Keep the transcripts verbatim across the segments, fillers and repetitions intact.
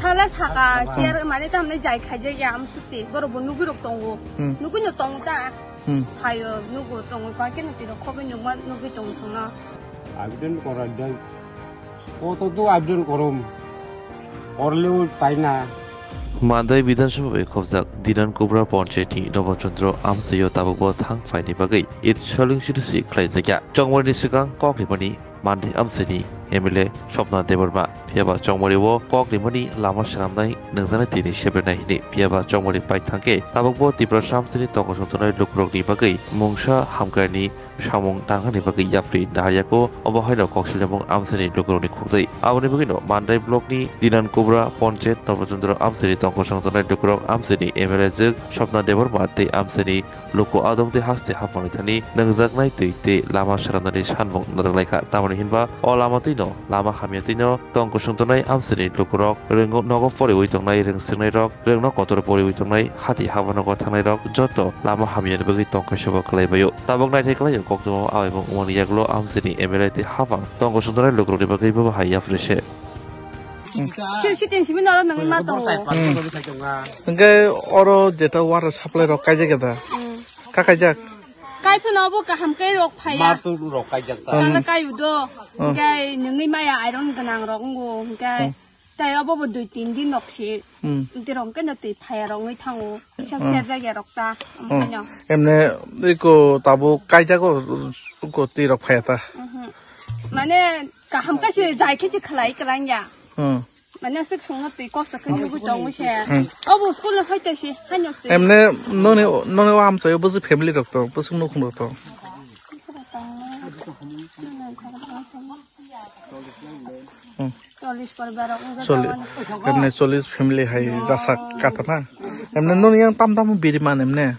Sala saka, hmm, care mane tamne jai khaijak ya, amsuk se, borok bo nugwi rok tongo. Hmm. Nugwi no tongo ta. Hmm. Phaio, nugo tongo, ba keno tiro khogwi nugma, nugwi tongo songno. আবেদন করার জন্য কত তো আবেদন করুম, করলেও পাই না। Mandai Bidhan Sabha bai khobjak Dinan Kubra Panchayat ni Nobo Chandra amchaio tabukbo thang phaini bagwi it soling sirisi khlaijakya. Chongmani swkang kok rimani Mandai amchaini M L A Swapna Debbarma. Phiyaba chongmani o kok rimani lama swnamnai nwngjani tini sebrenai hini. Phiyaba chongmani paithangkhe tabukbo Tiprasa amchaini tongkosong tongnai lukurokni bagwi mungsa hamkraini samung tangnani bagwi yapri naharyago, obo haino kok siljamung amchaini lukurokni khukdai. Aboni bagwino Mandai blockni Dinan Kubra Panchayat Nobo Chandra amchaini tongkosong tongnai lukurok amchaini M L A jwk Swapna Debbarma tei amchaini luku adong tei haste haphangni thani nangjaknai twi tei lama swnamnani sanmung narwk laikha. Tamoni hinba o lama twino, lama hamya twino tongkosong tongnai amchaini lukurok rwngo nogo poriwi tongnai rwngswknairok, rwngno kotor poriwi tongnai hati habanogo thangnairok joto lama hamyani bagwi tongkha sabo khlaibaio. Tabuk naithai khlaio koktwma awaimung wngmani yagulo amchaini M L A tei haphang tongkosong tongnai lukurokni bagwi bobo hai yapri se. Sir, si tin simi noro nangwi ma tongo. Hwnkhe oro jeta water supply rok kaijak da? Hmm. Ka kaijak? Kai phano obo kaham kai rok phaiya. Mar tu rok kaijak ta. Tala kai udo. Hmm. Hwnkhe nangwi maya iron gwnang rok wngo hwnkhe. Hmm. Tai obo bo dui tin din rok si. Hmm. Dirok hwnkhe no twi phaiya rok wngwi thango. Kisa, hmm, serjak ya rok ta. Hmm. Omo phano. Emne iko tabuk kaijago ko twi rok phaiya ta. Mhm. Mane kaham khe se jai khe se khlai kwlangya. Hmm. Mane aswk songno twi kosto khe nugwi tongo se. Hmm. Obo school no hoite se haino twi. Emne noni, noni o amchaio buji family rok to, buji nukhung rok to. Hmm. Chollish poribar rok wngkha. Choli-, taboni. Emne chollish family hai jasak kata na. Emne noni yang tam tam biriman emne.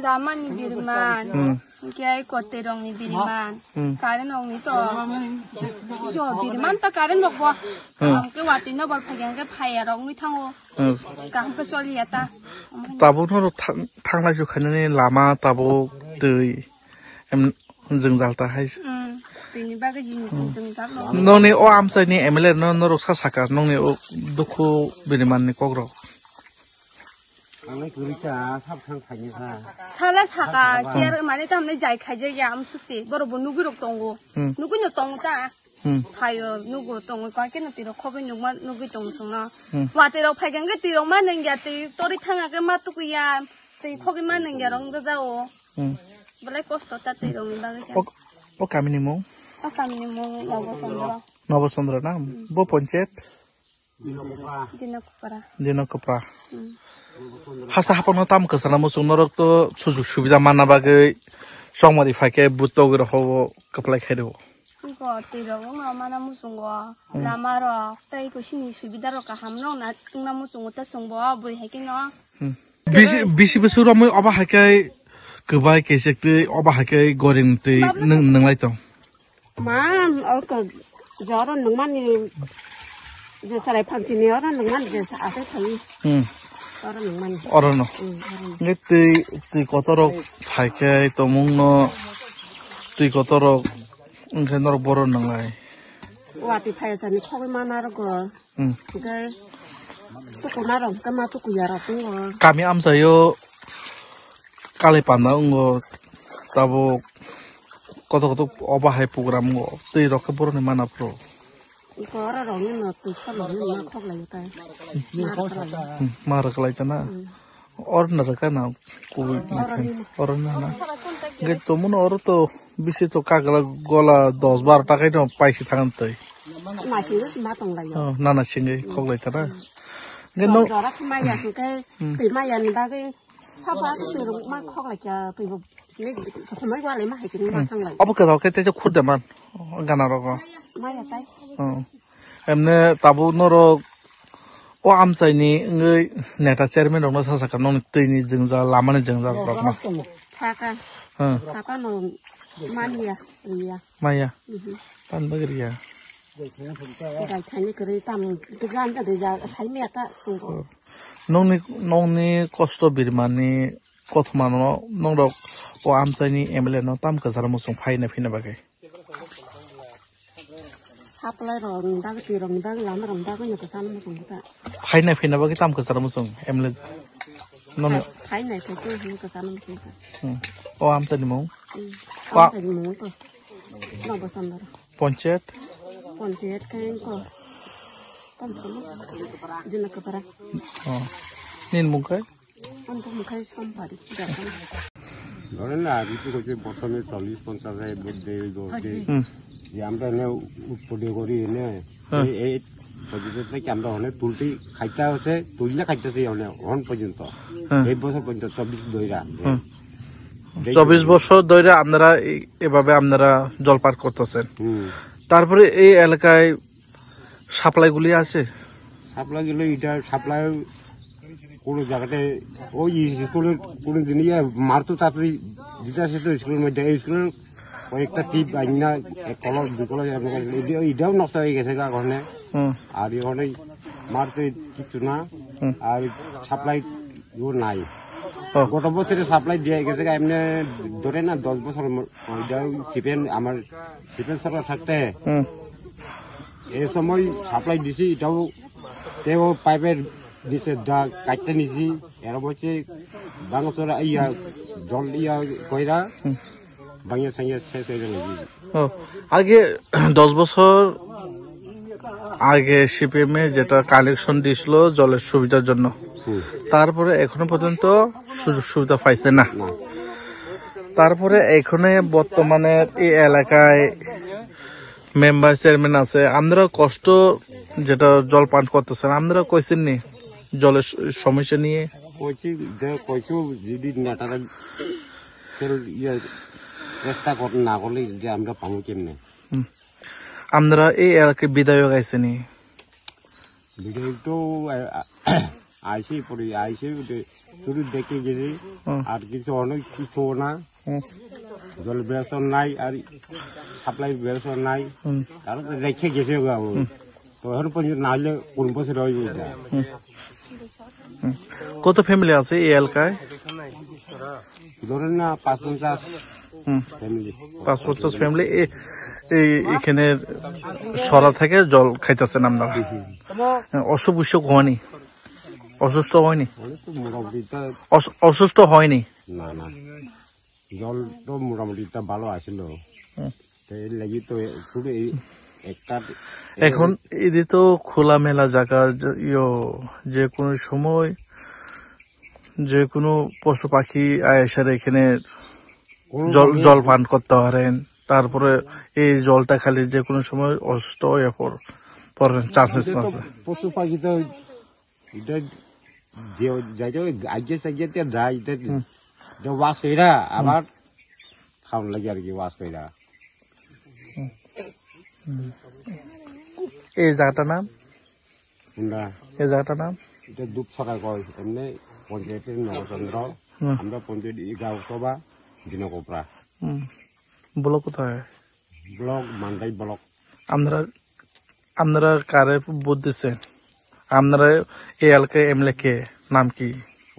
Lamani biriman, hmm, hwnkhe ai kotorokni biriman, hmm, current rokni to, yo biriman ta current rok bo, hmm, hwnkhe watwi nokbar phaikhe hwnkhe phaiya rok wngwi thango, hmm, kaham khe choliya ta. Tabuk norok thang-, thanglai su khainani lama tabuk twi, em, jwngjal ta hai. Hmm, twini bagwi jini, hmm, jwngjal no. Nokni o amchaini M L A no norok sa saka, nokni o dukhu biriman ni kok rok. Ang lai kwrwi kha, sabo thang khaini kha. Sala saka, saka. Care mane tamne jai khaijak ya, amsuk se, borok bo nugwi rok tongo. Hmm. Nugwi no tongo ta. Hmm. Phaio, nugo tongo, koi keno twi rok khogwi nugma, nugwi tongo songno. Hmm. Watwi rok phaikhe hwnkhe twi rok ma nangya, twi torwi thangya khe ma tukuya, twi khogwi ma nangya rok wngya jao. Hmm. Belai kosto ta twi rokni bagwi khe. O, o kamini mung? O kamini mung Nobo Chandra. Nobo Chandra na? Hmm. Bo ponchayat? Dino Kupra. Dino Kupra. Hmm. Hasta hapang no tam kwchana muchung norok to sujuk subida manna bagwi chongmari phaikhe butogwi rok hobo kwplai khai rwo. Iko twi rok wngma mana muchungo, hmm, lama rok tei kusini subida rok kaham no na wngna muchungo ta chwngbo bui hai khe no. Hmm. Bisi, bisi bwswk romwi obo hai khe kwbai kechek twi obo hai khe goring twi nwng-, nwnglai tong. Ma, oko joro nungmani, je salai phamchini oro nungmani, je sa-, asai thangwi. Hmm. Oro nungmani. Oro no. Hmm, oro no. Nge twi, twi kotorok phaikhe tongmungno, twi kotorok wngkhe norok boro nunglai. Watwi phaiya sani khogwi mana rogo. Hmm. Hwnkhe tuku narok hwnkhe ma tuku yarok tongo. Kami amchaio kali panda wngo, tabuk kotor kotor obo hai program wngo, twi rok khe borokni mana phuru. Iko oro rokni no twi salo hwnwi ma khok laio tai. Ma rwkha laio. Hmm, ma rwkha lai ta na. Hmm. Oro na rwkha na kubui oro ni. Oro na na. Hwnkhe tongmano oro to bisi to kagla gola dos baro ta khe no paisi thang twi. Naisingwi se ma tong laio. Oh, nana singwi khok lai ta na. Hwnkhe no jora khe maya hwnkhe, hmm, twi maya ni bagwi sabo twi rok ma khok lai kha, twi bo ni sokomai wa lai ma hai chini ma, hmm, tong lai. Obo kwtal khe teisa khur de man, oh, gana rogo. Maya tai. Oh. Emne tabuk norok o amchaini wngwi neta chairman rokno sa sakha nokni twini jwngjal, lamani jwngjal rokno. Saka. Hmm. Saka no manya, iya. Maya. Mhm. Tan bagwi riya. Gai thani kwrwi tam, jan da da sai me ta sungo. Nokni, nokni kosto birmani kothoma no, norok o amchaini M L A no tam kwcharo muchung phaina phina bagwi. Apply rok ni bagwi, twi rok ni bagwi, lama rok ni bagwi no kwchang muchung ta. Phainai phaina bagwi tam kwchang muchung M L A. Nono. Phainai phai twi hwn kwchang muchung ta. Hmm. O amchani mung. Hmm. Wa- Amchani mung to. Nobo sandar. Ponchayat. Ponchayat khe ko. Kam kam. Jina kapara. Oh. Nin mung kai? Ang kung khai sampari, dakan. Dole na, bisu koche botome chollish ponchash hai bot de, bot de. Hmm. Je amra ne utpode gori ne. Hmm. Ei, ei, পর্যন্ত থেকে আমরা অনেক তুলতে খাইতে আছে, তুললে খাইতেছে অনেক, অন পর্যন্ত। Hmm. এই বছর পর্যন্ত চব্বিশ দইরা। Hmm. চব্বিশ বছর ধরে আপনারা এই, এভাবে আপনারা জলপান করতেছেন। Hmm. তারপরে এই এলাকায় সাপ্লাই গুলি আছে? সাপ্লাই গুলো, এটা সাপ্লাই কোনো জায়গাতে ওই স্কুলের কোনো দিন ইয়ে মার তো তাড়াতাড়ি দিতে আসে তো স্কুলের মধ্যে, এই স্কুলের কয়েকটা টিপ আনি না, এক কলস, দুই কলস এরকম করে, এটা, এটাও নষ্ট হয়ে গেছে গা ওখানে। হুম। আর ওখানে মার তো কিচ্ছু না, হুম। আর সাপ্লাই ও নাই। ও। গত বছরে সাপ্লাই দিয়ে গেছে গা, এমনি ধরে না দশ বছর ম-, ওইটাও সিপেন আমার সিপেন সরকার থাকতে হুম। এই সময় সাপ্লাই দিছি, এটাও কেউ পাইপের নিচে দা কাটতে নিছি, এরা বলছে ভাঙাচোরা ইয়া জল ইয়া কইরা হুম। ভাঙিয়া সাঙিয়া শেষ হয়ে গেল। ও, আগে দশ বছর আগে সিপিএম এ যেটা কানেকশন দিছিল জলের সুবিধার জন্য, হুম। তারপরে এখনো পর্যন্ত সুযোগ সুবিধা পাইছে না। না। তারপরে এখানে বর্তমানে এই এলাকায় মেম্বার চেয়ারম্যান আছে, আপনারা কষ্ট যেটা জল পান করতেছেন, আপনারা কইছেন নি জলের স-, সমস্যা নিয়ে? কইছি যে, কইছো যদি নেতারা ফের ইয়ে চেষ্টা কর-, না করলে যে আমরা পাবো কেমনে? হুম। আপনারা এই এলাকায় বিধায়ক আইছেনি? বিধায়ক তো, আ, আ, আইসে পরে, আইসে উঠে শুধু দেখে গেছে, হুম। আর কিছু অনেক কিছু না। হুম। জল ব্যবস্থা নাই, আর সাপ্লাই ব্যবস্থা নাই। হুম। তারা তো দেখে গেছে গো। হুম। তো এখন পর্যন্ত না হলে কোন বছর হইব এটা? হুম। হুম। কত ফ্যামিলি আছে এই এলাকায়? ধরেন না, পাঁচ পঞ্চাশ হুম। ফ্যামিলি। পাঁচ পঞ্চাশ ফ্যামিলি এ-, এই এখানে সরা থেকে জল খাইতেছেন আপনারা? হুম, হুম। হ্যাঁ, অসুখ বিসুখ হয়নি? অসুস্থ হয়নি? অনেক তো মোটামুটি তা অস-, অসুস্থ হয়নি? না, না। জল তো মোটামুটি তা ভালো আছিল। হুম। তো এর লাগি তো শুধু এই একটা এখন এদি তো খোলামেলা জায়গা, যে, ইয়ো, যে কোনো সময় যে কোনো পশু পাখি আয়েসার এখানে কোনো জল, সময় জল পান করতে পারেন। তারপরে এই জলটা খালি যে কোনো সময় অসুস্থ হয়ে পড়-, পড়েন, চান্সেস এটা তো আছে। পশু পাখি তো এটা যে যাই যাই আগে সাইডে যায়, এটা হুম। এটা ওয়াশ কইরা হুম। আবার খাওয়ান লাগে আর কি, ওয়াশ কইরা। হুম। হুম। এই জায়গাটার নাম? কোনটা? এই জায়গাটার নাম? এটা দুপছড়া কয়, এমনি পঞ্চায়েতের নবচন্দ্র, হুম। আমরা পঞ্চায়েত এই গাঁও সভা দিনকোপড়া। হুম। ব্লক কোথায়? ব্লক মান্দাই ব্লক। আপনারা, আপনারা কারে ভোট দিচ্ছেন? আপনারা এই এলাকায় এমএলএ কে? নাম কি?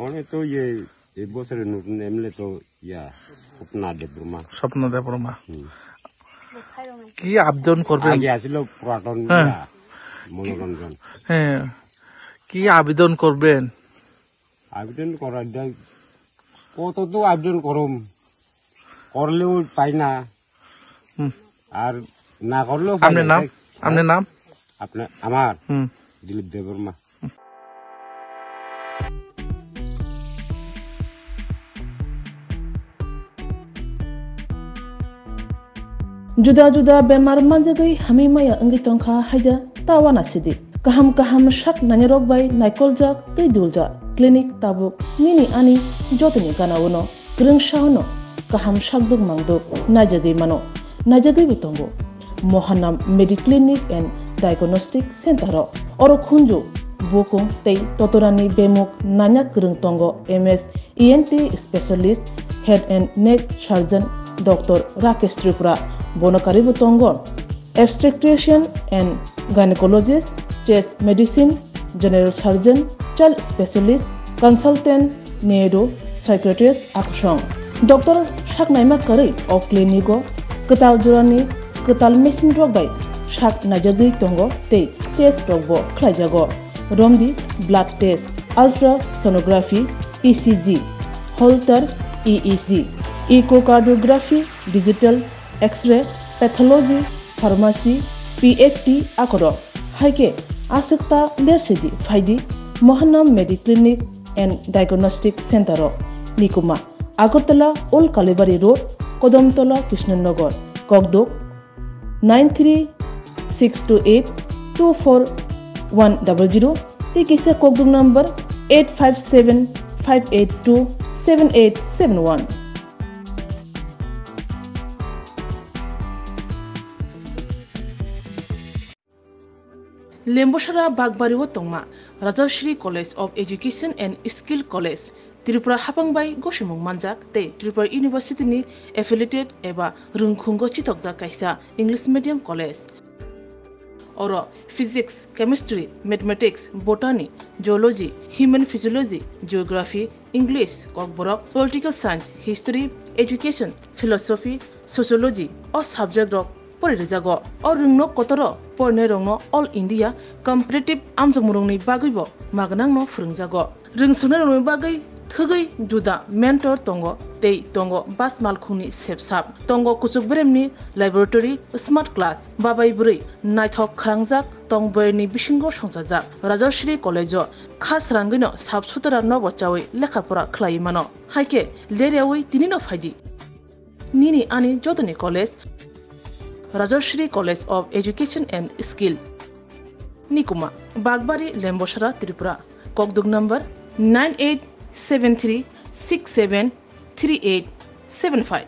অনেক তো ইয়ে, এই বছরের নতুন এমএলএ তো ইয়া, স্বপ্না দেববর্মা। স্বপ্না দেববর্মা। হুম। কি আবেদন করবেন? আগে আছিল পুরাতন হ্যাঁ। ইয়া, মনোরঞ্জন। হ্যাঁ। কি আবেদন করবেন? আবেদন করার দেয়, কত তো আবেদন করম, করলেও পাই না। হুম। আর না করলেও পাই আপনার না। নাম? আপনার নাম? আপনার, আমার? হুম। দিলীপ Debbarma. Juda juda bemar manjagwi hamwi maya wngwi tongkha haida ta uanasidi. Kaham kaham sak nainarok bai naikoljak tei duljak clinic tabuk nini ani jotoni gana-o no kwrwngsa-o no kaham sakduk mangduk naijagwi mano, naijagwibo tongo. Mohanam Mediclinic and Diagnostic Center-o oro khunju, bukung tei totorani bemuk nanya kwrwng tongo M S E N T specialist, head and neck surgeon Doctor Rakesh Tripura, bono karwibo tongo obstetrician and gynecologist, chest medicine, general surgeon, child specialist, consultant, neuro, psychiatrist, akusong. Doctor saknaima karwi o clinic-o kwtal jorani kwtal machine rok bai thak naijagwi tongo tei test rokbo khlaijago. Romdi blood test, ultrasonography, E C G, Holter E E G, echocardiography, digital X-ray, pathology, pharmacy, P F T akorok. Haikhe aswkta lersidi phaidi Mohanam Mediclinic and Diagnostic Center o. Nikuma, Agartala Old Kalibari Road, Kodomtola, Krishnanagar, Kokduk, nine three six two eight two four one double zero, tei kisa kokduk number eight five seven five eight two seven eight seven one. Lembosara Bakbari o tongma Rajashri College of Education and Skill College, Tripura hapang bai gosimung manjak tei Tripura University ni affiliated eba rwngkhungo chithokjak kaisa English medium college. Oro physics, chemistry, mathematics, botany, zoology, human physiology, geography, English, kokborok, political science, history, education, philosophy, sociology o subject rok pori rijago. O rwngno kotoro porinairokno All India competitive amjokmungrokni bagwibo magnangno phwrwngjago. Rwngsuknairokni bagwi thwgwi juda mentor tongo tei tongo bas malkhungni sepsap. Tongo kuchuk beremni laboratory, smart class, babai bwrwi naithok khwlangjak tong bwrwini bisingo songchajak. Rajashri College o kha srangwino sap sutara nobo chawi lekha pora khlaiwi mano. Haikhe leryawi tinino phaidi. Nini ani jotoni college, Rajashri College of Education and Skill. Nikuma, Bakbari, Lembosara, Tripura. Kokduk number nine eight seven three six seven three eight seven five.